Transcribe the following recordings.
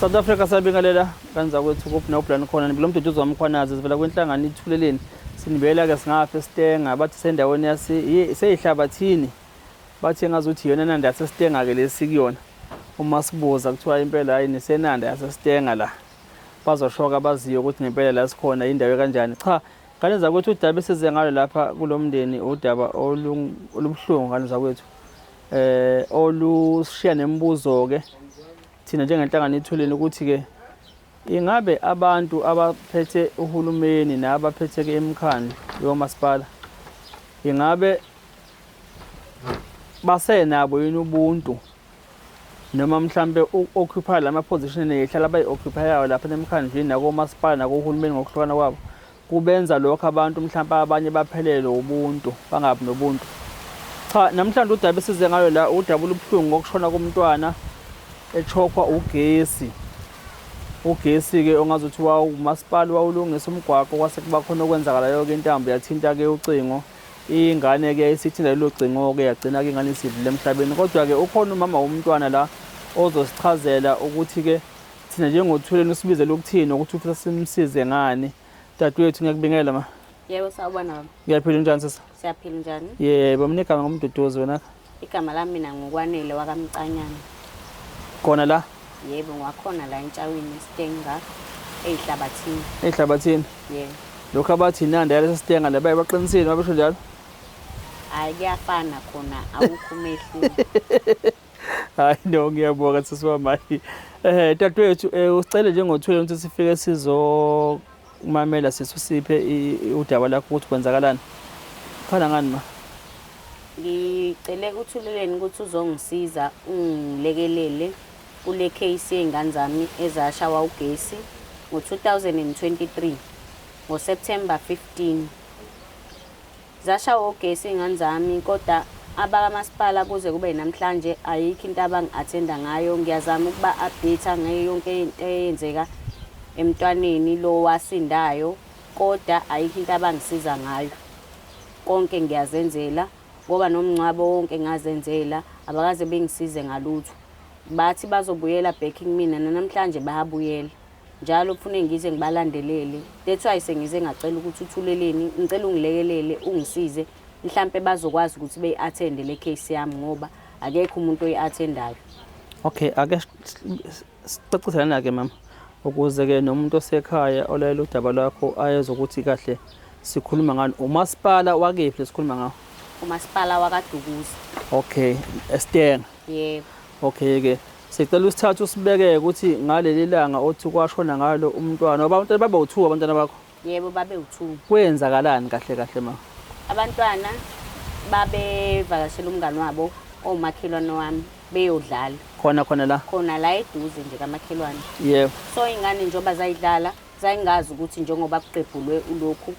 South Africa sabingelela kanza kwethu kuphi nobulani khona nibilo mduduzi wamkhwanazi sivela kwinhlangano ithuleleni sinibela ke singafe sitenga bathi sendaweni yase seyihlabathini bathi engazuthi iyona nanda yasesitenga ke lesi kuyona uma sibuza kuthiwa impela hayi nisenanda yasesitenga la bazoshoka abaziyo ukuthi ngempela la sikhona indawo kanjani cha ngane zakwethu udaba esize ngalo lapha kulo mndeni udaba olubuhlungu ngane zakwethu eh olushiya nemibuzo ke thina njengenhlangano ithuleni ukuthi ke ingabe abantu abaphethe uhulumeni nabaphethe ke imikhandlu yomasipala ingabe basenabo yini ubuntu noma mhlampe u-occupy lama position ehlala bayi-occupyayo lapha emkhandlwini nakomasipala nakohulumeni ngokuhlukana kwabo kubenza lokho abantu mhlampe abanye baphelelwe ubuntu bangabi nobuntu cha namhlanje udaba esize ngayo la udaba olubuhlungu ngokushona komntwana echokhwa ugesi ugesi-ke ongazuthi wawumasipala wawulungisa umgwaqo kwase kuba khona okwenzakalayo-ke intambo yathinta-ke ucingo ingane-ke yayisithinta lelo cingo-ke yagcina-ke ingane isidlule emhlabeni kodwa-ke ukhona umama womntwana la ozosichazela ukuthi-ke thina njengothuleni usibizele ukuthini ukuthi ufisa simsize ngani dadewethu ngiyakubingela ma Yebo sawubona baba. Ngiyaphila unjani sisi? Siyaphila njani? Yebo, mina igama ngumduduzi wena. Igama lami mina ngukwanele wakamcanyana. Khona la? Yebo, ngiwakhona la entshawini eStenga eyihlabathini. Eyihlabathini? Yebo. Lokho abathi inanda yalesi sitenga la baye baqinisile babesho njalo? Hayi kuyafana khona awukho umehluko. Hayi no ngiyabonga sisi wami hayi. Eh dadewethu eh, usicele njengothule ukuthi sifike sizokumamela sisi usiphe udaba lakho ukuthi kwenzakalani. Khala ngani ma? Ngicele uthuleleni ukuthi uzongisiza ungilekelele kule case yey'ngane zami ezashawa ugesi ngo-2023 ngoSepthemba 15. Zashawa ugesi iy'ngane zami kodwa abakamasipala kuze kube namhlanje ayikho into abangi-athenda ngayo. Ngiyazama ukuba-update ngayo yonke into eyenzeka emntwaneni lo wasindayo kodwa ayikho into abangisiza ngayo. Konke ngiyazenzela ngoba nomngcwabo wonke ngazenzela abakaze bengisize ngalutho. Bathi bazobuyela back kumina nanamhlanje bayabuyela. Njalo kufune ngize ngibalandelele. That's why sengize ngacela ukuthi uthuleleni, ngicela ungilekelele ungisize mhlampe bazokwazi ukuthi beyi-athende le case yami ngoba akekho umuntu oyi-athendayo. Okay, ake sicaciselana ke mama ukuze ke nomuntu osekhaya olalela udaba lwakho ayezwe ukuthi kahle sikhuluma ngani. Umasipala wakephi lesikhuluma ngawo? Umasipala wakaDukuza. Okay, eStenga. Yebo. Okay ke sicela usithathe usibeke ukuthi ngaleli langa othi kwashona ngalo umntwana ngoba abantwana babe u2 abantwana bakho. Yebo babe u2. Kwenzakalani kahle kahle ma? Abantwana babevakashela umngani wabo owumakhelwane wami beyodlala. Khona khona la. Khona la eduze nje kamakhelwane. Yebo. So ingane njengoba zayidlala zayingazi ukuthi njengoba kuqebhulwe ulokhu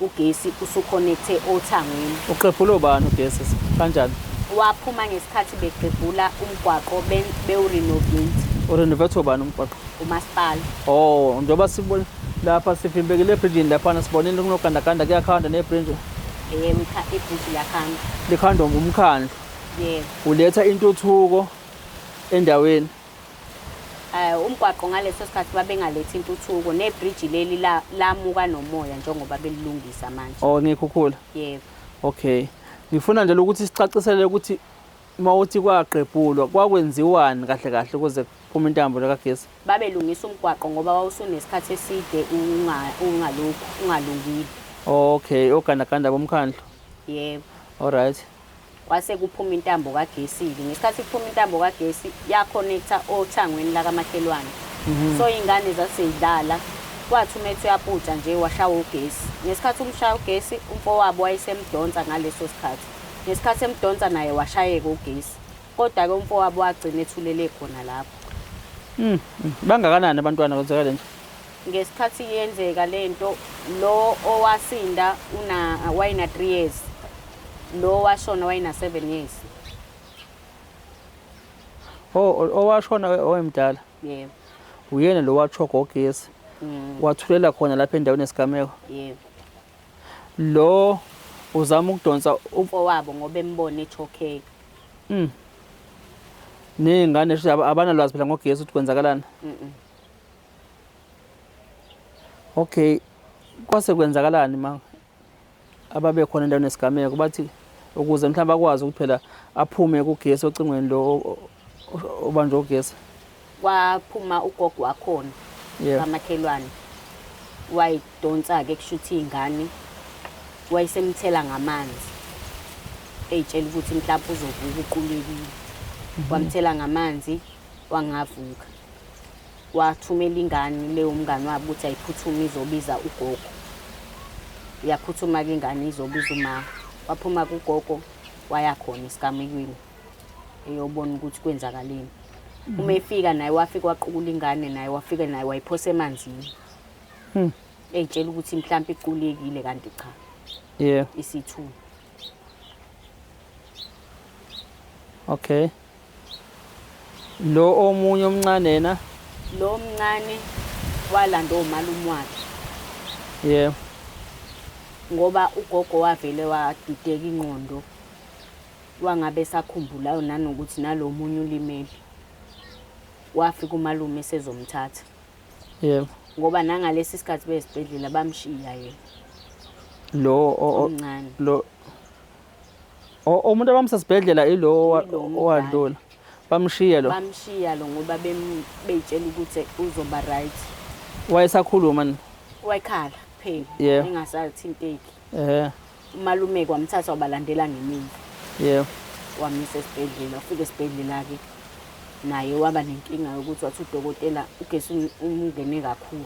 ugesi usukhonekte othangweni. Uqephulwe ubani ugesi? Kanjani? Waphuma ngesikhathi beqebhula umgwaqo bewurenovate. Urenovate ubani umgwaqo? Umasipala. Oh, njengoba sibona lapha sivimbekile ebridgini laphana sibonile kunogandaganda kuyakhanda nebridge. Yebo, ibridge liyakhanda. Likhandwa ngumkhandlu. Yebo. Uletha intuthuko endaweni. Eh umgwaqo ngaleso sikhathi babengalethi intuthuko nebridge leli lamuka nomoya njengoba belilungisa manje. Oh ngikhukhula. Yebo. Okay. Ngifuna nje ukuthi sicacisele ukuthi uma uthi kwaqebhulwa kwakwenziwani kahle kahle ukuze kuphume intambo lekagesi. Babelungisa umgwaqo ngoba wawusunesikhathi eside ungalokhu ungalungile. Okay, ogandaganda bomkhandlu. Yebo. All right. Kwase kuphuma intambo kagesi-ke. Ngesikhathi kuphuma intambo kagesi yakhonekta othangweni lakamakhelwane. So iy'ngane zasey'dlala. Kwathi uma ethi uyaputsha nje washawa ugesi. Ngesikhathi umshaya ugesi umfowabo wayesemdonsa ngaleso sikhathi. Ngesikhathi emdonsa naye washayeka ugesi. Kodwa-ke umfowabo wagcina ethulele khona lapho. Bangakanani abantwana kwenzeka le nto? Ngesikhathi yenzeka le nto lo owasinda una wayena 3 years. Lo washona wayena 7 years. Oh, owashona owemdala. Yebo. Uyena lo wachoga ogesi. Wathulela khona lapha endaweni yesigameko. Yebo. Lo uzama ukudonsa umfowabo ngoba embona echokheka. Ney'ngane abanalwazi phela ngogesi ukuthi kwenzakalani. Okay, kwase kwenzakalani ma ababekhona endaweni yesigameko bathi ukuze mhlawumbe akwazi ukuthi phela aphume kugesi ocingweni lo obanjwe ugesi? Kwaphuma ugogo wakhona kamakhelwane, wayidonsa-ke kushuthi iy'ngane, wayesemthela ngamanzi ey'tshela ukuthi mhlawumpe uzovuka uqulekile. Wamthela ngamanzi wangavuka, wathumela ingane leyo mngani wabo ukuthi ayiphuthume izobiza ugogo. Yaphuthuma-ke ingane izobiza uma, waphuma kugogo waya khona esigamekweni eyobona ukuthi kwenzakaleni. Uma efika naye wafika waqukula ingane, naye wafika naye wayiphosa emanzini. Eyitshela ukuthi mhlawumbe iqulekile kanti cha. Isithule. Okay. Lo omunye omncane yena? Lo omncane walanda omalume wakhe. Ngoba ugogo wavele wadideka ingqondo, wangabe esakhumbula nanokuthi nalo munye ulimele. Wafika umalume esezomthatha. Ngoba nangalesi sikhathi besibhedlela bamshiya yena. Lo omncane. Lo umuntu abamsesibhedlela ilo Yilo omdala. owadlula. Bamshiya lo. Bamshiya lo ngoba beyitshela ukuthi uzoba right. Wayesakhuluma ni? Wayekhala kuphela. Engasathinteki. Umalume kwamthatha wabalandela ngemuva. Wamisa esibhedlela, wafika esibhedlela ke naye waba nenkinga yokuthi wathi udokotela ugesi umngene kakhulu.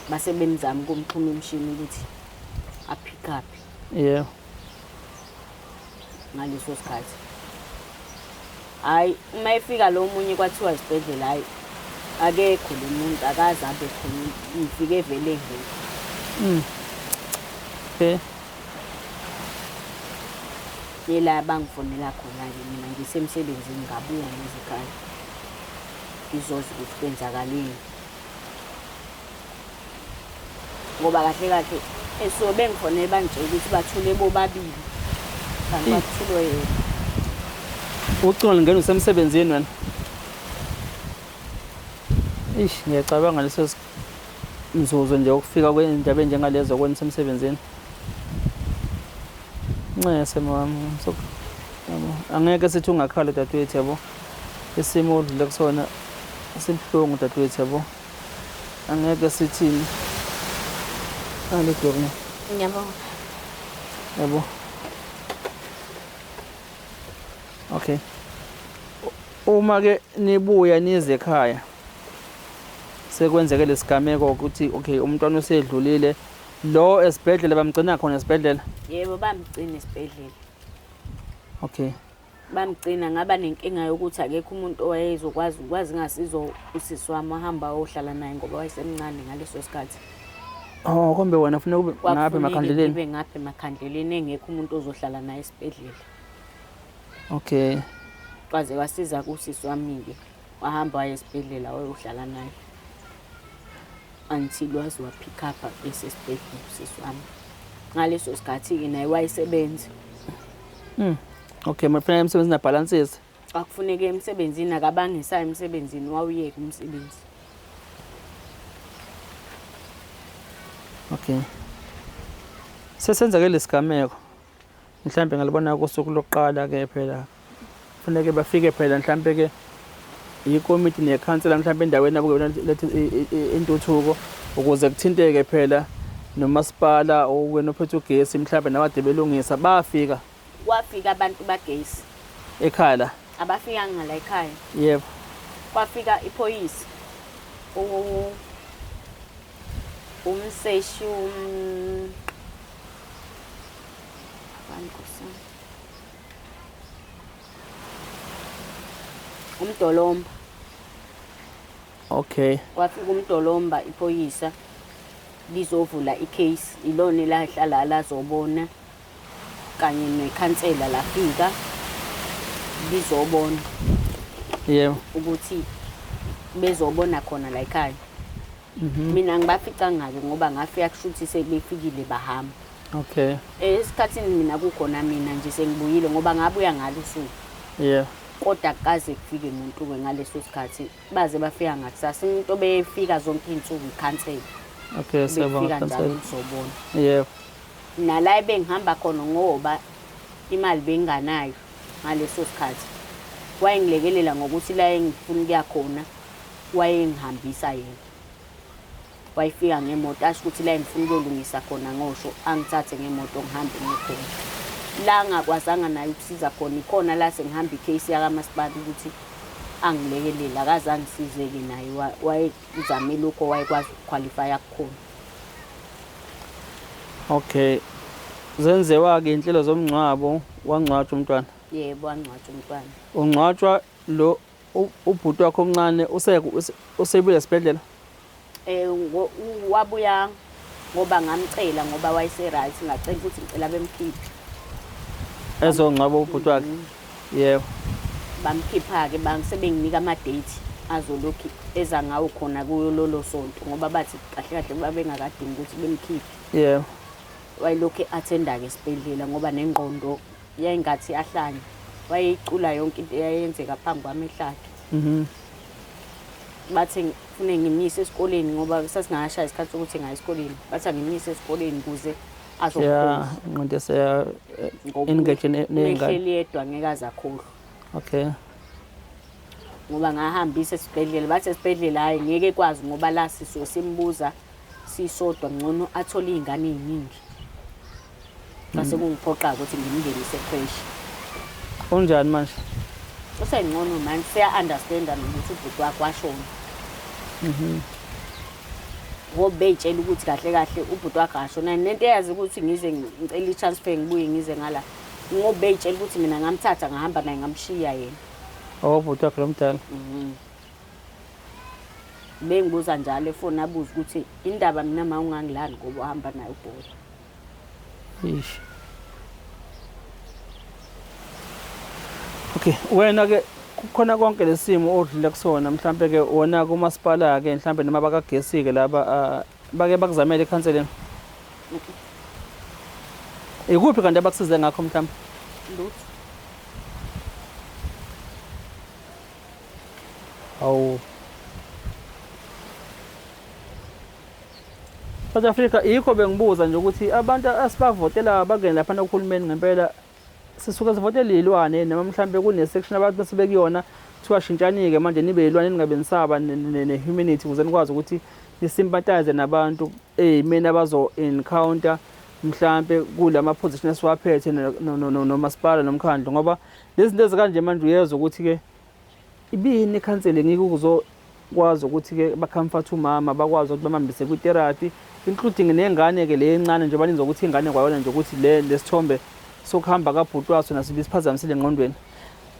Base bemzama ukumxhuma imishini ukuthi a pick up. Ngaleso sikhathi. Hayi, uma efika lo munye kwathiwa esibhedlela, hayi akekho lo muntu, akaze abe khona, ngifike vele nje. Okay. Yela bangifonela khona-ke mina ngisemsebenzini, ngabuya ngezikhaya ngizozwa ukuthi kwenzakaleni. Ngoba kahle kahle esuke bengifonele bangitshela ukuthi bathule bobabili, kanti bathulwe yena. Ucingo lungena usemsebenzini wena? Eish, ngiyacabanga leso mzuzu nje ukufika kwendaba enjengalezo kwena usemsebenzini. Ncese mama, yabo, angeke sithi ungakhala dadewethu yabo. Isimo odlule kusona sibuhlungu dadewethu yabo. Angeke sithini. Alidonga. Ngiyabonga. Yabo. Okay. Uma ke nibuya nize ekhaya sekwenzeke lesigameko ukuthi okay umntwana usedlulile, lo esibhedlela bamgcina khona esibhedlela? Yebo, bamgcina esibhedlela. Okay. Bamgcina, ngaba nenkinga yokuthi akekho umuntu owayezokwazi ukwazi ngasizo usisi wami wahamba wayohlala naye ngoba wayesemncane ngaleso sikhathi. Oh, kombe wena ufuna ube ngapha Kwakufuneka emakhandleleni? ngibe ngapha emakhandleleni, engekho umuntu ozohlala naye esibhedlela. Okay. Kwaze kwasiza kusisi wami-ke, wahamba waya esibhedlela wayohlala naye until waze wapick up esesibhedlela usisi wami. Ngaleso sikhathi-ke naye wayesebenza. Okay, mafuna emsebenzini abhalansise. Akufuneke emsebenzini, akabangisayo emsebenzini, wawuyeka umsebenzi. Okay. Sesenzeke lesigameko. Mhlambe ngalibona kusuku lokuqala ke phela. Kufuneke bafike phela mhlambe ke ikomiti nekhansela mhlambe endaweni yabo lethi intuthuko ukuze kuthinteke phela nomasipala owena ophethe ugesi mhlambe nabade belungisa bafika. Kwafika abantu bagesi. Ekhaya la? Abafikanga la ekhaya. Yebo. Kwafika iphoyisa. Umseshi Umdolomba. Okay. Kwafika umdolomba iphoyisa lizovula icase, ilona elahlala lazobona kanye nekhansela lafika lizobona. Yebo. Ukuthi bezobona khona la ekhaya. Mina ngibaficanga-ke ngoba ngafika kushuthi sebefikile bahamba. Okay. Esikhathini mina kukhona mina nje sengibuyile ngoba ngabuya ngalo usuku. Yeah. Kodwa akukaze kufike muntu-ke ngaleso sikhathi, baze bafika ngakusasa. Umuntu obefika zonke iy'nsuku ikhansela. Okay, siyabonga Befika njalo khansela. ukuzobona. Yebo. Nala ebengihamba khona ngoba imali benginganayo ngaleso sikhathi. Wayengilekelela ngokuthi la engifuna ukuya khona wayengihambisa yena. Wayefika ngemoto asho ukuthi la engifuna ukuyolungisa khona ngosho angithathe ngemoto ngihambe ngiye khona. La angakwazanga naye ukusiza khona ikhona la sengihamba i-case yakamasipala ukuthi angilekelele, akaze angisize-ke naye, wayezame lokho wayekwazi ukukhwalifaya kukhona. Okay. Zenziwa-ke iy'nhlelo zomngcwabo, wangcwatshwa umntwana? Yebo, wangcwatshwa umntwana. Ungcwatshwa lo ubhuti wakho omncane usebuya esibhedlela? Wabuya ngoba ngamcela ngoba wayese-right, ngacela ukuthi ngicela bemkhiphe. Ezongcwaba ubhuti wakhe? Yebo. Bamkhipha-ke, sebenginika ama-date azolokhu eza ngawo khona kuyo lolo sonto ngoba bathi kahle kahle babengakadingi ukuthi bemkhiphe. Yebo. Wayelokhu e-attenda-ke esibhedlela ngoba nengqondo yayingathi ahlanye. Wayeyicula yonke into eyayenzeka phambi kwamehlo akhe. Bathi ngifune ngimyise esikoleni ngoba sasingashaya isikhathi sokuthi ngaye esikoleni. Bathi angimyise esikoleni ukuze azokhohlwa. Yeah, ingqondo eseya Ngoba engage ney'ngane. umehleli yedwa ngeke aze akhohlwe. Okay. Ngoba ngahambisa esibhedlela, bathi esibhedlela hhayi ngeke ekwazi ngoba la sisuke simbuza sisodwa, ngcono athole iy'ngane ey'ningi. Kwase kungiphoqa ukuthi ngimngenise creche. Unjani manje? Usengcono manje, seya-understanda nokuthi ubhuti wakhe washona. Ngoba bey'tshela ukuthi kahle kahle ubhuti wakhe akashona. Nento eyazi ukuthi ngize ngicele i-transfer ngibuye ngize ngala. Ngoba bey'tshela ukuthi mina ngamthatha ngahamba naye ngamshiya yena. Oh, ubhuti wakhe lo mdala. Bengibuza njalo efoni abuze ukuthi indaba mina ma ungangilali ngoba uhamba naye ubhola. Eish. Okay, wena ke kukhona konke lesimo odlule kusona, mhlambe ke wona kumasipala ke mhlambe noma bakagesi ke laba bake bakuzamele ekhanseleni. Ikuphi kanti abakusize ngakho mhlambe? Lutho. Awu. South Africa yikho bengibuza nje ukuthi abantu asibavotela bangene lapha kuhulumeni ngempela sisuke sivotela izilwane noma mhlambe kune section abantu bese kuyona kuthiwa shintshani-ke manje nibe yilwane ningabe nisaba ne-humanity ukuze nikwazi ukuthi ni-sympathize nabantu ey'meni abazo-encounter mhlampe kulama position esiwaphethe nomasipala nomkhandlu, ngoba lezi zinto ezikanje manje uyezwa ukuthi-ke ibiyini i-counselling ukuzokwazi ukuthi-ke ba-comfort umama, bakwazi ukuthi bamhambise kwi-therapy including nengane-ke le encane njengoba nizwa ukuthi ingane kwayona nje ukuthi le lesithombe sokuhamba kabhuti waso naso ibisiphazamisile engqondweni.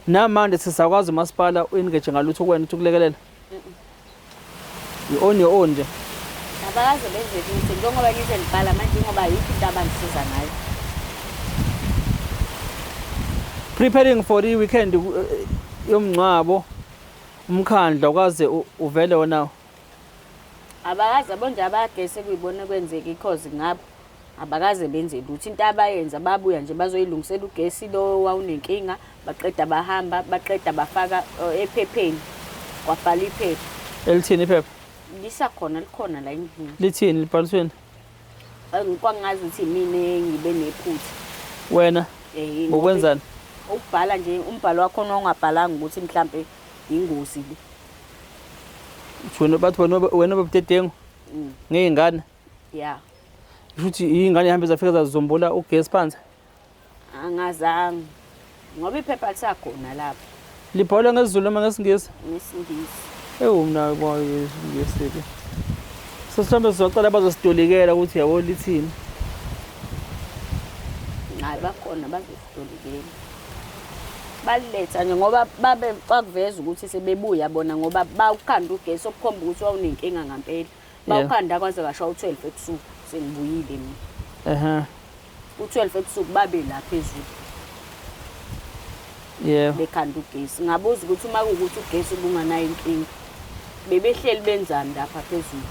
Namanje sisakwazi umasipala u-engage ngalutho kuwena ukuthi ukulekelela? You own your own nje. Abakaze benze lutho njengoba ngize ngibhala manje ngoba ayikho into abangisiza ngayo. Preparing for the weekend yomngcwabo, umkhandlu awukaze uvele wona. Abakaze bonje abagesi kuyibona kwenzeka because ngabo abakaze benze lutho. Into abayenza babuya nje bazoyilungisela ugesi lo wawunenkinga, baqeda bahamba, baqeda bafaka ephepheni, kwabhala iphepha. Elithini iphepha? Lisakhona, likhona la endlini. Lithini, libhalisweni? Kwangazi ukuthi mina ngibe nephutha. Wena? Ngokwenzani? Ukubhala nje umbhalo wakho ongabhalanga ukuthi mhlambe ingozi le. Wena bathi wena obebudedengu? Ngeyingane? Yeah. Kusho ukuthi iy'ngane ihambe zafika zazizombula ugesi phansi? Angazange. Ngoba iphepha lisakhona lapho. Libhalwe ngesiZulu noma ngesiNgisi? NgesiNgisi. Ewu mina ngesiNgisi ke. So mhlawumbe sizocela bazositolikela ukuthi yabo lithini. Hayi bakhona bazositolikela. Baliletha nje ngoba babe bakuveza ukuthi sebebuya bona ngoba bawukhanda ugesi okukhomba ukuthi wawunenkinga ngempela. Bawukhanda kwaze kwasha u12 ebusuku sengibuyile mina. U12 ebusuku babe la phezulu. Yebo. Bekhanda ugesi. Ngabuza ukuthi uma kuwukuthi ugesi ubunganayo inkinga bebehleli benzani lapha phezulu.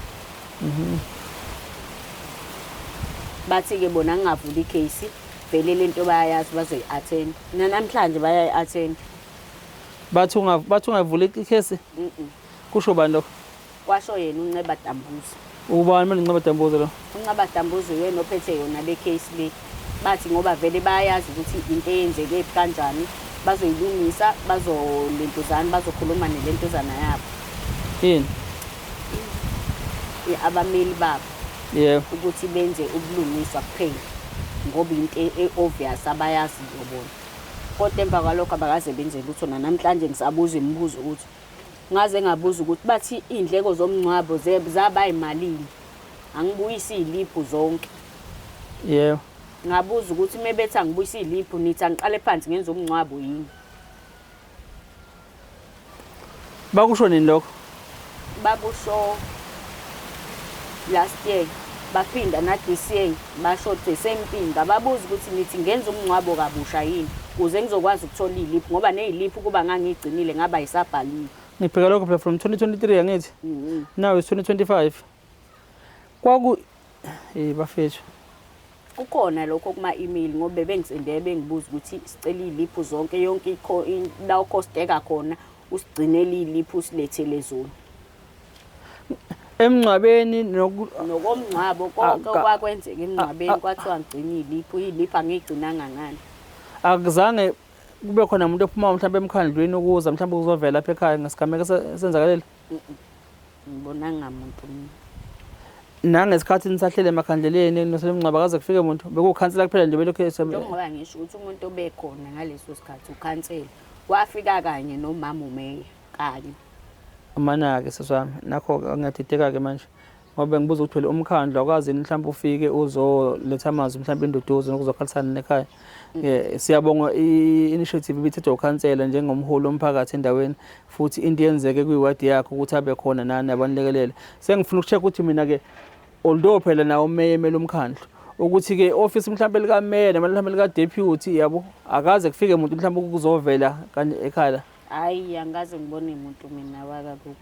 Bathi ke bona ngingavula icase vele lento bayayazi bazoyi-attend. Namhlanje bayayi-attend. Bathi unga bathi ungavula ikhesi? Kusho bani lokho? Kwasho yena uNceba Dambuza. Ubani manje uNceba Dambuza lo? UNceba Dambuza uyena ophethe yona le case le. Bathi ngoba vele bayazi ukuthi into eyenzeke kanjani bazoyilungisa bazolentuzana bazokhuluma nelentuzana yabo. Yini? Abameli babo. Yebo. Ukuthi benze ubulungiswa kuphela ngoba into e-obvious abayaziyo bona. Kodwa emva kwalokho abakaze benze lutho nanamhlanje ngisabuza imibuzo ukuthi Ngaze ngabuza ukuthi bathi iy'ndleko zomngcwabo zaba yimalini. Angibuyise iy'liphu zonke. Yebo. Ngabuza ukuthi uma bethi angibuyise iy'liphu nithi angiqale phansi ngenze umngcwabo yini? Bakusho nini lokho? Bakusho last year baphinda na this year basho the same thing. Ngababuza ukuthi nithi ngenza umngcwabo kabusha yini ukuze ngizokwazi ukuthola iy'liphu ngoba ney'liphu kuba ngangiyigcinile ngaba yisabhaliwe. Ngibheka lokho phela from 2023 angithi? Now it's 2025. Kwaku eh bafethu. Kukhona lokho kuma-email ngoba bebengisendele bengibuza ukuthi sicela iy'liphu zonke yonke la ukhosteka khona usigcinele iy'liphu usilethele zona. Emngcwabeni nokomngcwabo konke okwakwenzeka emngcwabeni kwathiwa ngigcine iy'liphu iy'liphu angiyigcinanga ngani. Akuzange kube khona umuntu ophumayo mhlawumbe emkhandlwini ukuza mhlawumbe ukuzovela lapha ekhaya ngesigameko esenzakalile? Ngibonanga muntu mina. Nangesikhathi nisahlele emakhandleleni noselemngcwaba kaze kufike muntu bekukhansela kuphela nje belokhu Njengoba ngisho ukuthi umuntu obekhona ngaleso sikhathi ukhansela wafika kanye nomama umeya kanye. Mana-ke sisi wami nakho-ke ngiyadideka-ke manje ngoba bengibuza ukuthi phela umkhandlu awukazi yini mhlawumbe ufike uzoletha amazwi mhlawumbe induduzo nokuzokhalisana nekhaya. Eh siyabonga i-initiative ibithethwa ukhansela njengomholi womphakathi endaweni futhi into yenzeke kwiwadi yakho ukuthi abe khona nani abanilekelele. Sengifuna ukucheck ukuthi mina-ke although phela nawo umeya emele umkhandlu ukuthi-ke office mhlawumbe likameya noma mhlawumbe lika-deputy yabo akaze kufike muntu mhlawumbe kuzovela kanye ekhaya la. Hhayi angikaze ngibone muntu mina wakalokhu.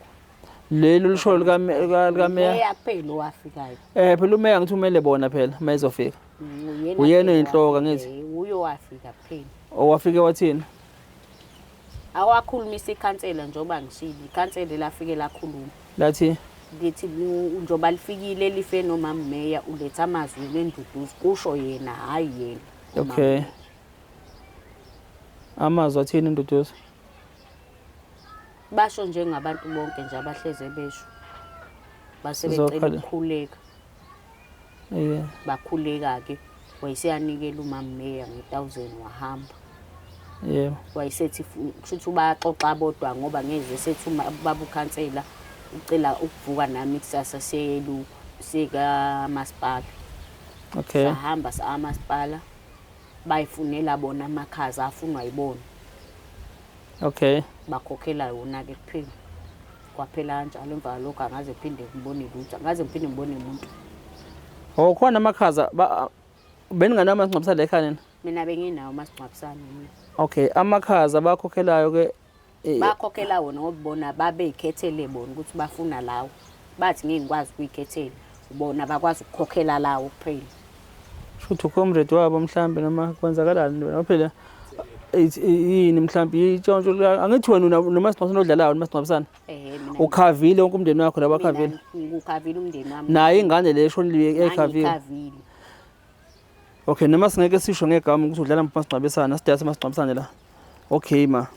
Leli olishoyo likameya. Umeya kuphela owafikayo. Eh phela umeya ngithi umele bona phela uma ezofika. Mm, Uyena oyinhloko angithi? Eh, uye owafika kuphela. Owafike wathini? Awakhulumisa ikhansela njengoba ngishilo, ikhansela lafike lakhuluma. Lathi Lithi njengoba lifikile life nomama meya uletha amazwi nenduduzo kusho yena hhayi yena. umama okay. Meya. Amazwi athini induduzo? Basho njengabantu bonke nje abahleze besho. Base becela Sizokhala. ukukhuleka. Yeah. Bakhuleka-ke wayeseyanikela umama meya nge-thousand wahamba. Yebo. Wayesethi kusho ukuthi bayaxoxa bodwa ngoba ngezwe sethi uma baba ukhansela ucela ukuvuka nami kusasa siyelukhu sikamasipala. Okay. Sahamba samasipala bayifunela bona amakhaza afunwa yibona. Okay. Bakhokhela wona-ke kuphela. Kwaphela kanjalo emva kwalokho angaze ngiphinde ngibone lutho, angaze ngiphinde ngibone muntu. Oh khona amakhaza beninganawo amasingcwabisane la ekhaya nina? Mina benginawo amasingcwabisane mina. Okay, amakhaza abakhokhelayo ke Bakhokhela wona ngoba bona babeyikhethele bona ukuthi bafuna lawo. Bathi ngeke ngikwazi ukuyikhethela. Bona bakwazi ukukhokhela lawo kuphela. Shuthi ucomrade wabo mhlambe noma kwenzakalani noma phela yini mhlambe itshontsho angithi wena noma singcwabisane odlalayo noma singcwabisane. Ehhe mina Ukhavile wonke umndeni wakho laba khavile. Ngikhavile umndeni wami. Naye ingane le eshonile eyikhavile. Ngikhavile. Okay noma singeke sisho ngegama ukuthi udlala masingcwabisane sidayisa masingcwabisane la. Okay ma.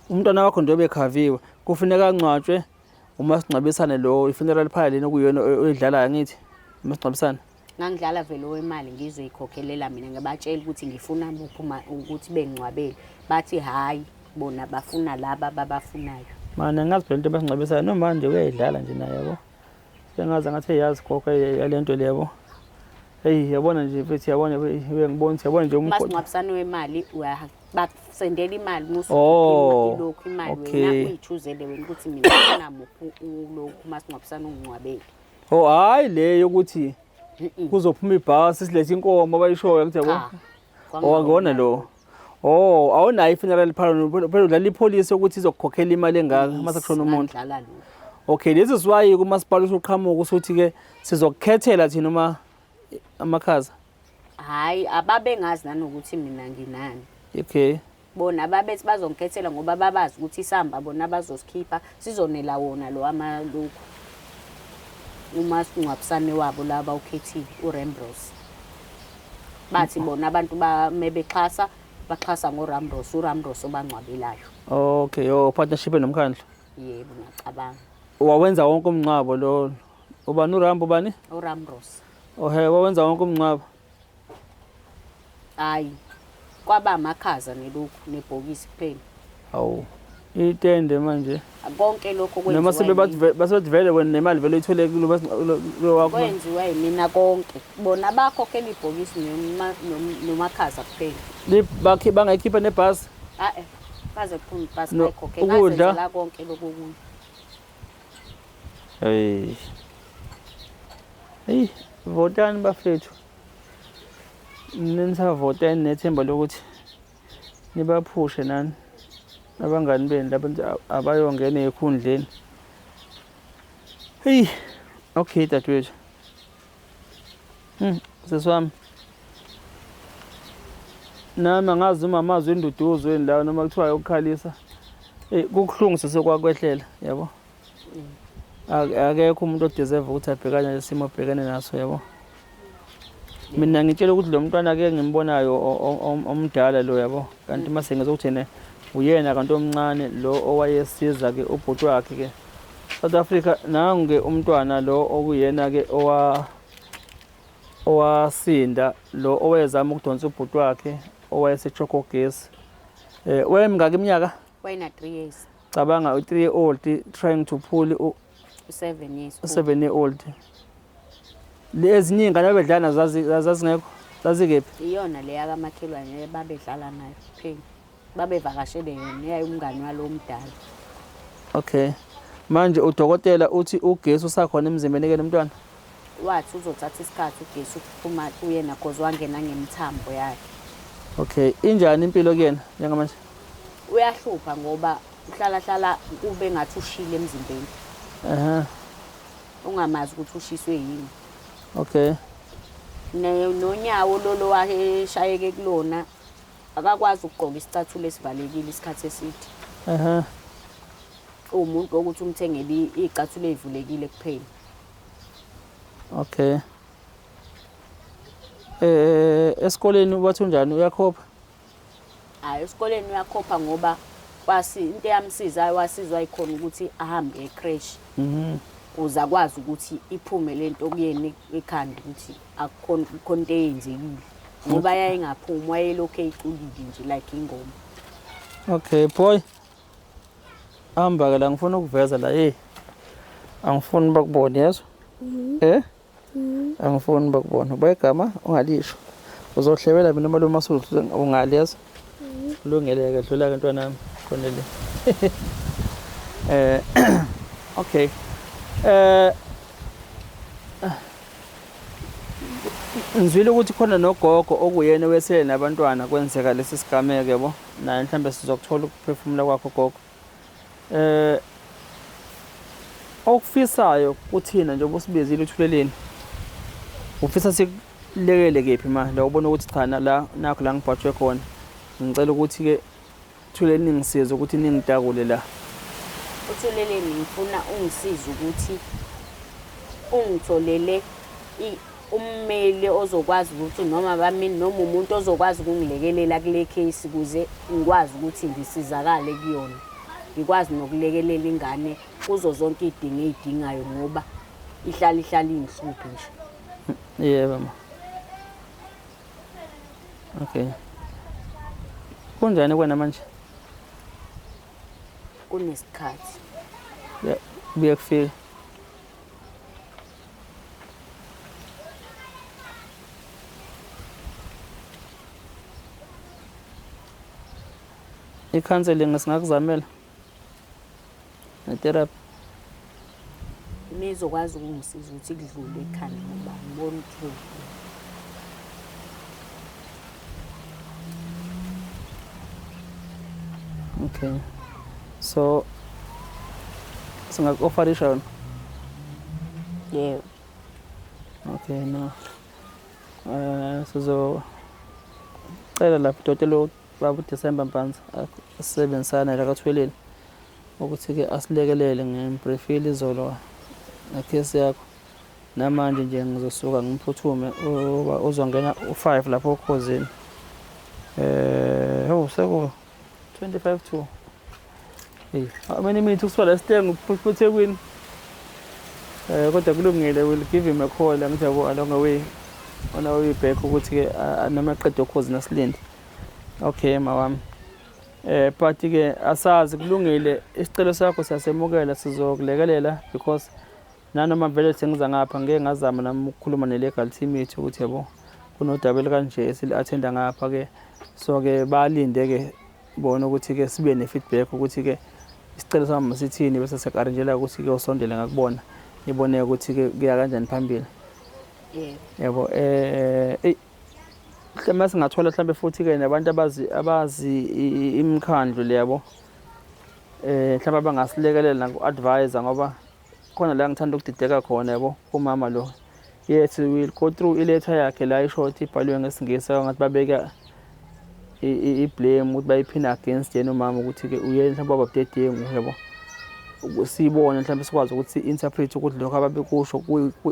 Umntwana wakho njengoba ekhaviwe kufuneka angcwatshwe umasingcwabisane lo i-funeral parlor lena okuyiyona oyidlalayo angithi umasingcwabisane. Ngangidlala vele owemali ngizoyikhokhelela mina ngibatshela ukuthi ngifuna muphi ukuthi bengcwabele bathi hhayi bona bafuna laba ababafunayo. Mana ngazi phela into emasingcwabisane noma nje uyayidlala nje naye yabo. Sengaze ngathi eyazi gogo yalento le yabo. Hey yabona nje mfethu yabona uyangibona ukuthi yabona nje umgodi. Umasingcwabisane wemali bakusendela imali musu Oh, ilokhu imali okay. wena uyichuzele wena ukuthi mina ngifuna muphi ulokhu umasingcwabisane ungcwabele. Oh hayi le yokuthi kuzophuma ibhasi silethe inkomo abayishoyo ngithi yabo. Cha. Oh angona lo. Oh awunayo i-funeral parlor phela udlala ipholisi ukuthi izokukhokhela imali engaka uma sekushona umuntu. Ngidlala lo. Okay lesi siwayi kumasipala usuqhamuka usuthi ke sizokukhethela thina uma amakhaza. Hayi ababengazi nanokuthi mina nginani. Okay. Bona babethi bazongikhethela ngoba babazi ukuthi isamba bona bazosikhipha sizonela wona lo amalukhu umasingcwabisane wabo la abawukhethile uRembros. Bathi bona abantu bame bexhasa baxhasa ngoRambros, uRambros obangcwabelayo. Okay, yo partnership nomkhandlu. Yebo, ngiyacabanga. Wawenza wonke umngcwabo lo. Ubani uRambo ubani? URambros. Ohe, wawenza wonke umngcwabo. Hayi. Kwaba amakhaza nelokhu nebhokisi kuphela. Hawu. Itende manje. Konke lokho Noma kwenziwa sebebathi yimina. basebethi vele wena nemali vele uyithole kulo kulo wakho. Kwenziwa yimina konke. Bona bakhokhela ibhokisi nomakhaza kuphela. Bakhe bangayikhipha nebhasi. Ah eh. Baze kuphume ibhasi No, bayikhokhele. ukudla? Ngazenzela konke lokhu okunye. Hey. Hey, votani bafethu. Nisavoteni nethemba lokuthi nibaphushe nani abangani benu laba abayongena ekhundleni. Hey, okay dadewethu. Sisi wami. Nami angazi uma amazwi enduduzo yini lawo noma kuthiwa ayokukhalisa. Eh, kubuhlungu sesekwakwehlela, yabo. Akekho umuntu odeserve ukuthi abhekane nesimo abhekene naso, yabo. Mina ngitshela ukuthi lo mntwana ke ngimbonayo omdala lo, yabo. Kanti mase ngizokuthi yena uyena kanti omncane lo owayesiza ke ubhuti wakhe ke. South Africa nangu ke umntwana lo okuyena ke owasinda lo owezama ukudonsa ubhuti wakhe owayesechokho ugesi. Eh, wayemngaka iminyaka? Wayena 3 years. Cabanga u-3 year old trying to pull u-7 years old. U-7 year old. Ezinye iy'ngane abedlala nazo zazingekho, zazikephi? Iyona le yakamakhelwane babedlala nayo kuphela. Babevakashele yona, yayumngani walo omdala. Okay. Manje udokotela uthi ugesi usakhona emzimbeni ke nomntwana? Wathi uzothatha isikhathi ugesi ukuphuma kuyena cause wangena ngemithambo yakhe. Okay, injani impilo kuyena njengamanje? Uyahlupha ngoba uhlala hlala kube ngathi ushile emzimbeni. Ungamazi ukuthi ushiswe yini. Okay. Nonyawo lolo washayeke kulona akakwazi ukugqoka isicathulo esivalekile isikhathi eside. Uwumuntu wokuthi umthengele iy'cathulo ey'vulekile kuphela. Okay. Esikoleni wathi unjani, uyakhopha? Hayi, esikoleni uyakhopha ngoba into eyamsizayo wasizwa yikhona ukuthi ahambe e-creche. Ukuze akwazi ukuthi iphume lento kuyena ekhanda ukuthi akukhona kukhona into eyenzekile. Ngoba yayingaphumi, wayelokhu eyiculile nje like ingoma. Okay, boy. Hamba ke la, ngifuna ukuveza la, hey. Angifuni bakubone, yezwa? Eh? Angifuni bakubone. Uba igama ungalisho. Uzohlebela mina umalume masudlu ungali, yezwa? Kulungile ke, dlula ke ntwana yami khona le. Okay. Ngizwile ukuthi khona nogogo okuyena wesele nabantwana kwenzeka lesi sigameko, yabo. Naye mhlambe sizokuthola ukuphefumula kwakho gogo. Okufisayo kuthina njengoba usibizile uThuleleni, ufisa sikulekele kephi ma la ubona ukuthi cha la nakho la ngibhajwe khona, ngicela ukuthi ke Thuleleni ningisize ukuthi ningitakule la. uThuleleni ngifuna ungisize ukuthi ungitholele ummeli ozokwazi ukuthi noma bamini noma umuntu ozokwazi ukungilekelela kule case ukuze ngikwazi ukuthi ngisizakale kuyona, ngikwazi nokulekelela ingane kuzo zonke iy'dingo ey'dingayo ngoba ihlala ihlala iy'nhluphi nje. Yebo ma. Okay. Kunjani kwena manje? Kunesikhathi. Ya, kubuye kufike. I-counseling singakuzamela ne-therapy. Nizokwazi ukungisiza ukuthi kudlule ekhanda ngoba ngibona ukuthi kudlule. Okay. So singaku-offerisha yona? Yebo. Okay, no. Sizocela lapho udokotela Baba uDecember Mpanza asebenzisana naye kaThweleni ukuthi-ke asilekelele ngimbriefile izolo ngekhesi yakho. Namanje nje ngizosuka ngiphuthume uba uzongena u-5 lapho okhozini. Eh, oh seku 25 to. Hey, how many minutes kusuka la sitengu eThekwini? Eh kodwa kulungile we'll give him a call angithi yabo along the way on our way back ukuthi ke noma eqeda okhozini asilinde. Okay mawami. Eh but ke asazi kulungile isicelo sakho siyasemukela sizokulekelela because nanoma vele sengiza ngapha ngeke ngazama nami ukukhuluma ne-legal team yethu ukuthi yabo kunodaba elikanje esili-attenda ngapha ke so ke balinde ke bona ukuthi ke sibe ne-feedback ukuthi ke isicelo sami sithini bese siya-arrange-ela ukuthi ke usondele ngakubona nibone ukuthi ke kuya kanjani phambili. Yebo. Yabo eh eyi mhlawumbe singathola mhlawumbe futhi ke nabantu abazi abazi imikhandlu le yabo eh mhlawumbe abangasilekelela naku-advisor ngoba khona la ngithanda ukudideka khona yabo kumama lo. Yes, we will go through iletha yakhe la isho ukuthi ibhaliwe ngesiNgisi ngathi babeka i-blame ukuthi bayiphina against yena umama ukuthi ke uye mhlawumbe wababudedengu yabo. Siyibone mhlawumbe sikwazi ukuthi si-interpret ukuthi lokho ababekusho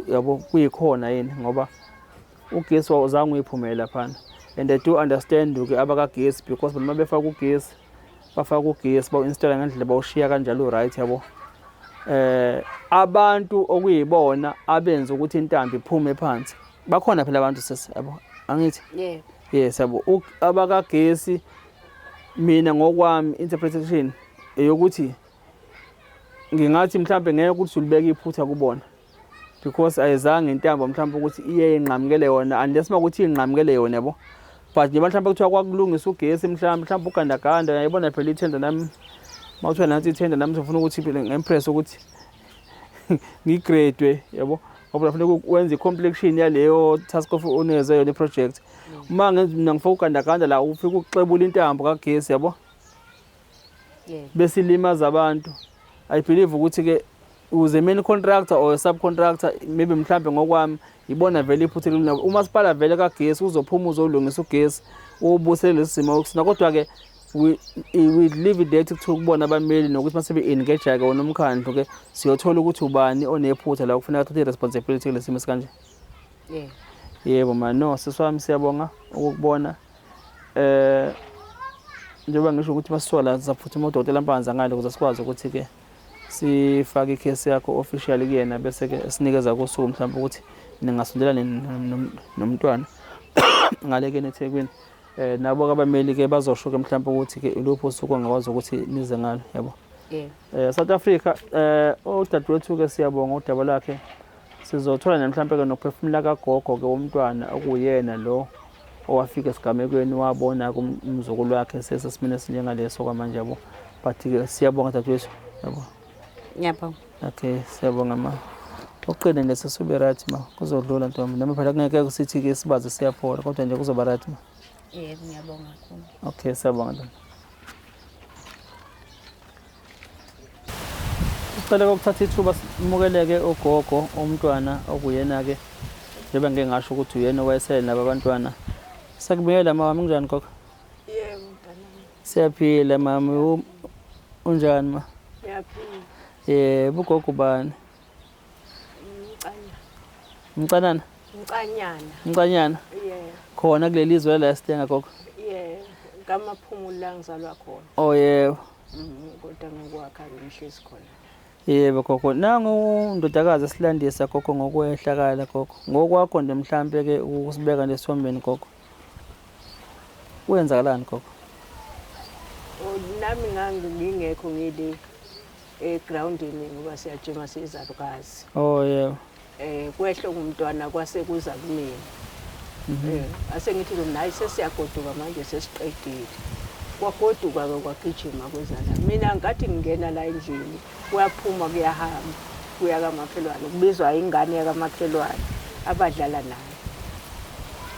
yabo kuyikhona yini ngoba ugesi wawuzange uyiphumele laphana. And I do understand ke abakagesi because bona befaka ugesi bafaka ugesi bawu-installa ngendlela bawushiya kanjalo right yabo. Eh abantu okuyibona abenza ukuthi intambo iphume phansi bakhona phela abantu sisi yabo angithi Yebo. Yes yabo abakagesi mina ngokwami interpretation eyokuthi ngingathi mhlambe ngeke ukuthi ulibeke iphutha kubona because ayizange intambo mhlambe ukuthi iye inqamukele yona unless makuthi inqamukele yona yabo but njengoba mhlambe kuthiwa kwakulungisa ugesi mhlambe mhlambe ugandaganda uyayibona phela ithenda nami mawuthiwa nansi ithenda nami ngifuna ukuthi phela ngi-impress ukuthi ngi-grade yabo ngoba kufuneka wenze i-completion yaleyo task of onikeze yona i-project. Uma ngenza mina ngifaka ugandaganda la ufike ukuxebula intambo kagesi yabo Yebo. Bese ilimaza abantu. I believe ukuthi ke uze main contractor or subcontractor maybe mhlambe ngokwami ibona vele iphutha elilona. Umasipala vele kagesi uzophuma uzolungisa ugesi ubusele lesi simo okusina kodwa ke we leave it there to kubona abameli nokuthi mase be-engage ke wona umkhandlu ke siyothola ukuthi ubani onephutha la kufuneka athathe i-responsibility kulesi simo esikanje. Yebo. Yebo ma, no sisi wami siyabonga ukukubona. Njengoba ngisho ukuthi masisuka la sizaphuthuma udokotela Mpanza ngale ukuze sikwazi ukuthi ke sifake ikhesi yakho officially kuyena bese ke sinikeza kusuku mhlawumbe ukuthi ningasondela nomntwana ngale ke eThekwini. Nabo ke abameli ke bazosho ke mhlawumbe ukuthi ke iluphi usuku ongakwazi ukuthi nize ngalo yabo. Yebo. South Africa udadewethu ke siyabonga udaba lwakhe. Sizothola nje mhlawumbe ke nokuphefumula kagogo ke womntwana okuyena lo owafika esigamekweni wabona umzukulu wakhe sesesimeni esinjengaleso kwamanje yabo. But ke siyabonga dadewethu yabo. Ngiyabonga. Okay, siyabonga ma. Uqine nje sesube right ma, kuzodlula ntombi. Noma phela kungeke kusithi ke sibaze siyaphola kodwa nje kuzoba right ma. Yebo, ngiyabonga kakhulu. Okay, siyabonga ntombi. Sicela ukuthatha ithuba simukeleke ugogo umntwana okuyena ke njengoba ngike ngasho ukuthi uyena owayesele nabo abantwana. Sakubingelela mama, kunjani gogo? Yebo mntanami. Siyaphila mama, unjani ma? Ngiyaphila. Yebo, ugogo ubani? Mcanyana. Mcanana? Mcanyana. Mcanyana? Yebo. Khona kuleli zwe la sitenga gogo? Yebo, kaMaphumulo la ngizalwa khona. Oh yebo. Kodwa ngokwakha ngihlezi khona. Yebo gogo, nangu ndodakazi esilandisa gogo ngokwehlakala gogo. Ngokwakho nje mhlambe ke ukusibeka nje esithombeni gogo. Kwenzakalani gogo? Oh, nami ngangingekho ngile egroundini ngoba siyajima siyizalukazi. Oh yebo. Kwehle umntwana kwase kuza kumina. Ase ngithi ke nayi sesiyagoduka manje sesiqedile. Kwagoduka ke kwagijima kweza la. Mina ngathi ngingena la endlini kuyaphuma kuyahamba kuya kamakhelwane kubizwa ingane yakamakhelwane abadlala naye.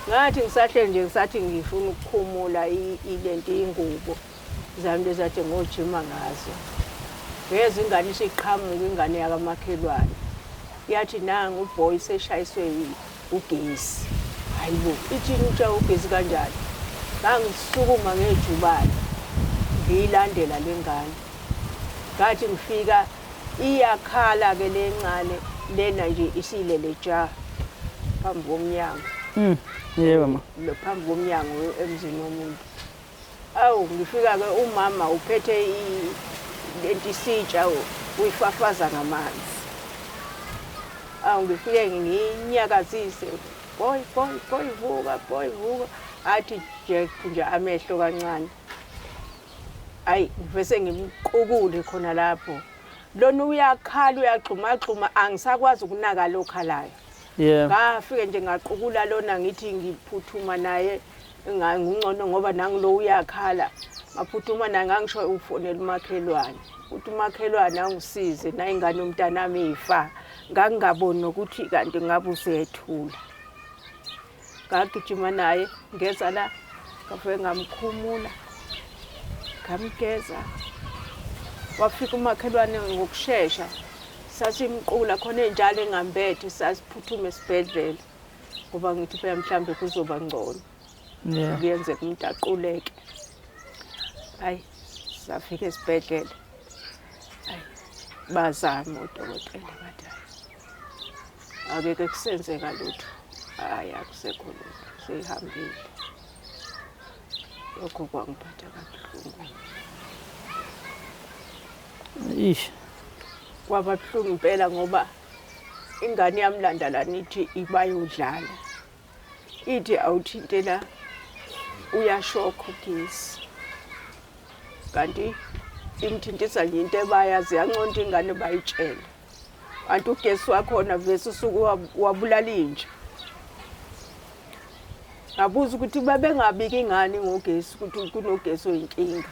Ngathi ngisahle nje ngisathi ngifuna ukukhumula ilento ingubo zami lezathi ngojima ngazo. Ngeza ingane isiqhamuka ingane yakamakhelwane. Yathi nangu uboy seshayiswe ugesi. Hayibo, ithini utsha ugesi kanjani? Ngangisukuma ngejubane ngiyilandela le ngane. Ngathi ngifika iyakhala-ke le ncane lena nje isilele ja phambi komnyango. Yebo ma. Phambi komnyango emzini womuntu. Awu ngifika-ke umama uphethe lento isitsha uyifafaza ngamanzi. Awu ngifike ngiyinyakazise, boy boy boy vuka boy vuka, athi nje nje amehlo kancane. Ayi ngivese ngimqukule khona lapho. Lona uyakhala uyagxumagxuma angisakwazi ukunaka lo khalayo. Yeah. Ngafike nje ngaqukula lona ngithi ngiphuthuma naye ngungcono ngoba nangilo uyakhala. Ngaphuthuma naye ngangisho ufonela umakhelwane. Uthi umakhelwane angisize naye ingane yomntanami ifa. Ngangingaboni nokuthi kanti ngabe usethula. Ngagijima naye ngeza la ngafike ngamkhumula ngamgeza. Wafika umakhelwane ngokushesha sasimqula khona enjalo engambethe sasiphuthuma esibhedlela ngoba ngithi phela mhlambe kuzoba ngcono. Yeah. Kuyenzeka umuntu aquleke. Hayi safika esibhedlela. Hayi bazama odokotela bathi hayi akeke kusenzeka lutho. Hayi akusekho lutho seyihambile. Lokho kwangiphatha kabuhlungu. Ish. Kwaba buhlungu impela ngoba ingane yamlanda lana ithi ibayodlala. Ithi awuthintela uyashokha ugesi. Kanti imthintisa nje into ebayazi yanconta ingane bayitshele. Kanti ugesi wakhona vese usuke wabulala inja. Ngabuza ukuthi babengabiki ingane ngogesi ukuthi kunogesi oyinkinga.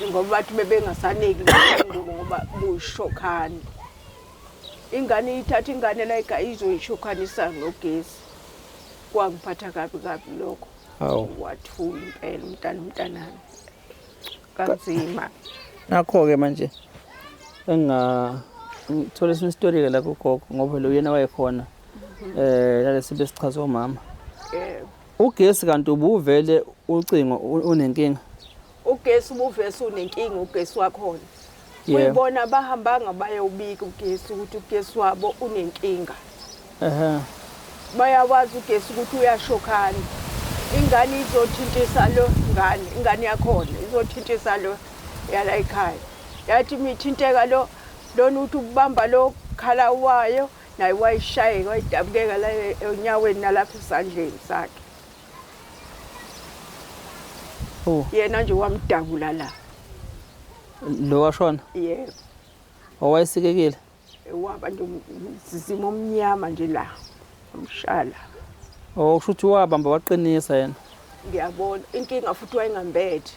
Ngoba bathi bebengasaniki ingubo ngoba bushokhani. Ingane ithatha ingane la ekhaya izoyishokhanisa ngogesi. Kwangiphatha kabi kabi lokho. Hawu. Wathula impela umntana umntanami. Kanzima. Nakho-ke manje enga ngithola esinye isitori-ke la kugogo ngoba lo yena wayekhona lalesi besichaza omama. Yebo. Ugesi kanti ubuvele ucingo unenkinga. Ugesi ubuvese unenkinga ugesi wakhona. Yebo. Uyibona bahambanga bayewubika ugesi ukuthi ugesi wabo unenkinga. Ehhe. Bayawazi ugesi ukuthi uyashokhana. Ingane izothintisa lo ngane, ingane yakhona izothintisa lo yala ekhaya. Yathi mithinteka lo lona uthi ubamba lo khala wayo naye wayishayeka wayidabukeka la enyaweni nalapha esandleni sakhe. Oh, Yena nje wamdabula la. lo washona Yebo. owayesikekile. Waba nje umzizimo omnyama nje la. Umshala. Oh, kusho ukuthi wabamba waqinisa yena. Ngiyabona inkinga futhi wayengambethe.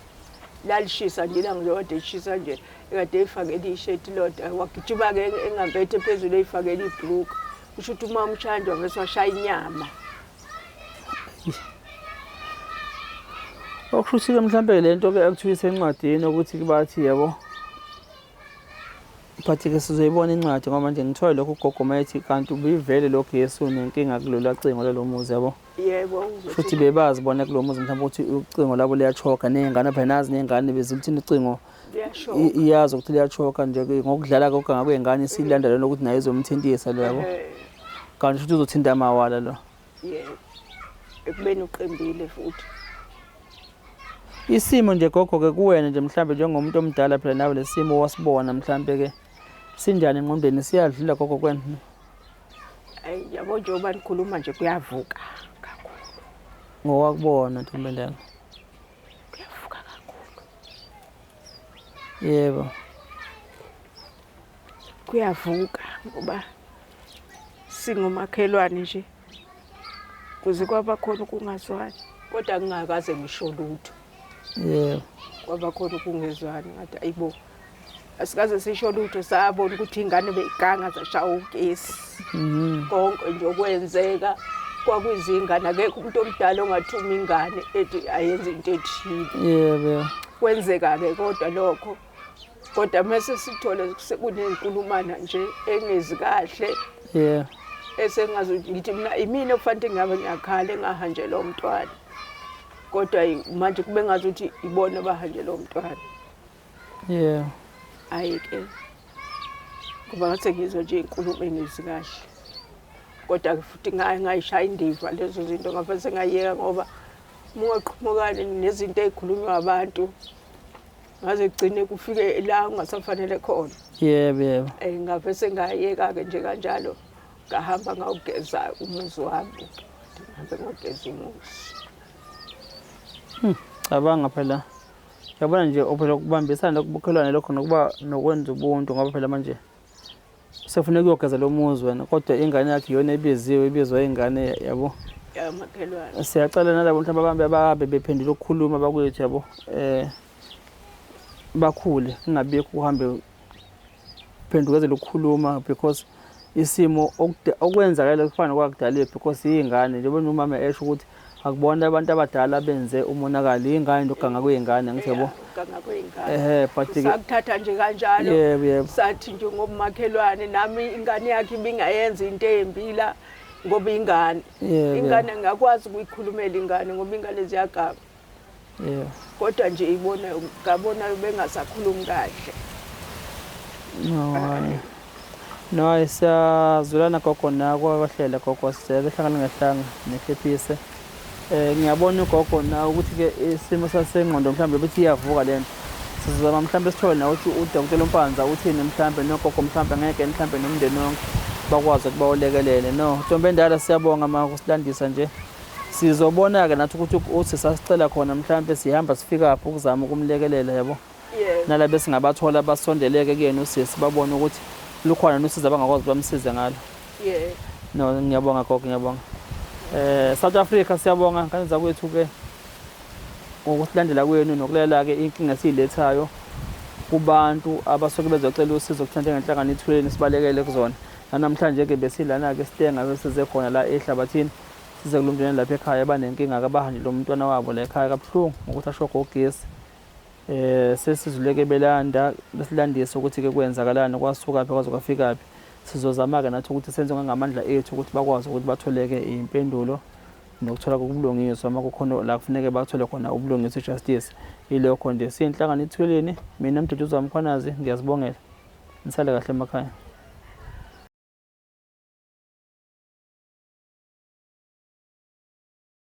Lalishisa nje ilanga nje kade lishisa nje ekade eyifakele isheti lodwa wagijima ke engambethe phezulu eyifakele ibhuluku. Kusho ukuthi uma umshaya wavese washaya inyama. Okusho ukuthi-ke mhlampe le nto ke ekuthiwa isencwadini ukuthi bathi yabo. But-ke sizoyibona incwadi ngoba manje ngithola lokho ugogo mayethi kanti ubivele lo gesi unenkinga kulolu cingo lalo muzi yabo. Yebo. Futhi bebazi bona kulo muzi mhlawumbe ukuthi ucingo labo liyachoka ney'ngane phela nazi ney'ngane bezilithini ucingo Liyashoka. iyazi ukuthi liyachoka nje ngokudlala kokuganga kwey'ngane isilanda lona ukuthi naye izomthintisa lo yabo. Kanti futhi uzothinta amawala lo. Yebo. Ekubeni uqembile futhi. Isimo nje gogo-ke kuwena nje mhlambe njengomuntu omdala phela nawe lesimo wasibona mhlambe ke sinjani engqondweni siyadlula gogo kwena? Ayi yabo njengoba nikhuluma nje kuyavuka kakhulu. Ngowakubona ntombendala. Kuyavuka kakhulu. Yebo. Kuyavuka ngoba singomakhelwane nje. Kuze kwaba khona ukungazwani. Kodwa ngingakaze ngisho lutho. Yebo. Kwaba khona ukungezwani ngathi ayibo. Asikaze sisho lutho sabona ukuthi ingane beyiganga zashaya ugesi. Konke nje okwenzeka kwakuyizingane akekho umuntu omdala ongathuma ingane ethi ayenze into ethile. Yebo. Kwenzeka ke kodwa lokho. Kodwa mase sithole sekunenkulumana nje engezi kahle. Yeah. Esengazi ngithi mina imina okufanele ngabe ngiyakhala engahanjelwa umntwana. Kodwa manje kube ngazuthi ibona abahanjelwa umntwana. Yeah. Hhayi-ke ngoba ngase ngizwa nje iy'nkulumo engizwi kahle. Kodwa-ke futhi ngayishaya indiva lezo zinto ngavele sengayeka ngoba uma ungaqhamukani nezinto ey'khulunywa abantu ngaze kugcine kufike la ungasafanele khona. Yebo, yebo. Ngavele sengayeka-ke nje kanjalo ngahamba ngawugeza umuzi wami. Ngihambe ngawugeza umuzi. Cabanga phela. Yabona nje phela ukubambisana lokubukhelwane lokho nokuba nokwenza ubuntu ngoba phela manje sefuneka uyogeza lo muzi wena kodwa ingane yakhe iyona ebiziwe ibizwa ingane yabo. Yamakhelwane. Siyacela nalabo mhlawumbe abahambe abahambe bephendula ukukhuluma bakwethu yabo. Bakhule kungabikho kuhambe phendukezela ukukhuluma because isimo okwenzakala kufana nokwakudala because iy'ngane njengoba umama esho ukuthi akubona abantu abadala benze umonakalo, iy'ngane nje ukuganga kwey'ngane ngithi yabo. Ukuganga kwey'ngane. Ehhe, but-ke Sakuthatha nje kanjalo. Yebo, yebo. Sathi nje ngomakhelwane nami ingane yakhe ibingayenza into embi la ngoba ingane. Yebo, Ingane ngakwazi ukuyikhulumela ingane ngoba ingane ziyaganga. Yebo. Kodwa nje ibona ngabona bengasakhulumi kahle. No, hayi. No, hayi siyazwelana gogo nako kwahlela gogo siyeke hlangana ngehlanga nehlephise. Ngiyabona ugogo na ukuthi ke isimo sasengqondo mhlawumbe bethi iyavuka lento. Sizama mhlawumbe sithole na ukuthi uDr Mpanza uthini mhlawumbe nogogo mhlawumbe ngeke mhlawumbe nomndeni wonke bakwazi ukuba ulekelele. No, ntombi endala siyabonga ma kusilandisa nje. Sizobona ke nathi ukuthi uthi sasicela khona mhlawumbe sihamba sifika phi ukuzama ukumlekelela yabo. Yebo. Nalabo esingabathola basondeleke kuyena usisi babone ukuthi lukhona nosizo abangakwazi bamsize ngalo. Yebo. No, ngiyabonga gogo, ngiyabonga. South Africa siyabonga ngane zakwethu ke ngokusilandela kwenu nokulalela ke inkinga esiyilethayo kubantu abasuke bezocela usizo kuthina njengenhlangano iThuleni sibalekele kuzona. Namhlanje ke besilana ke sitenga besize khona la ehlabathini size kulomntwana lapha ekhaya abanenkinga kabahanjelwe umntwana wabo la ekhaya kabuhlungu ngokuthi ashoke ugesi. Sesizuleke belanda besilandisa ukuthi ke kwenzakalani kwasuka phi kwaze kwafika phi. Sizozama ke nathi ukuthi senze ngamandla ethu ukuthi bakwazi ukuthi batholeke impendulo nokuthola kokubulungiswa uma kukhona la kufuneke bathole khona ubulungiswa ijustice. Ilokho nje siyinhlangano iThuleni, mina Mduduzi Mkhwanazi ngiyazibongela. Nisale kahle emakhaya.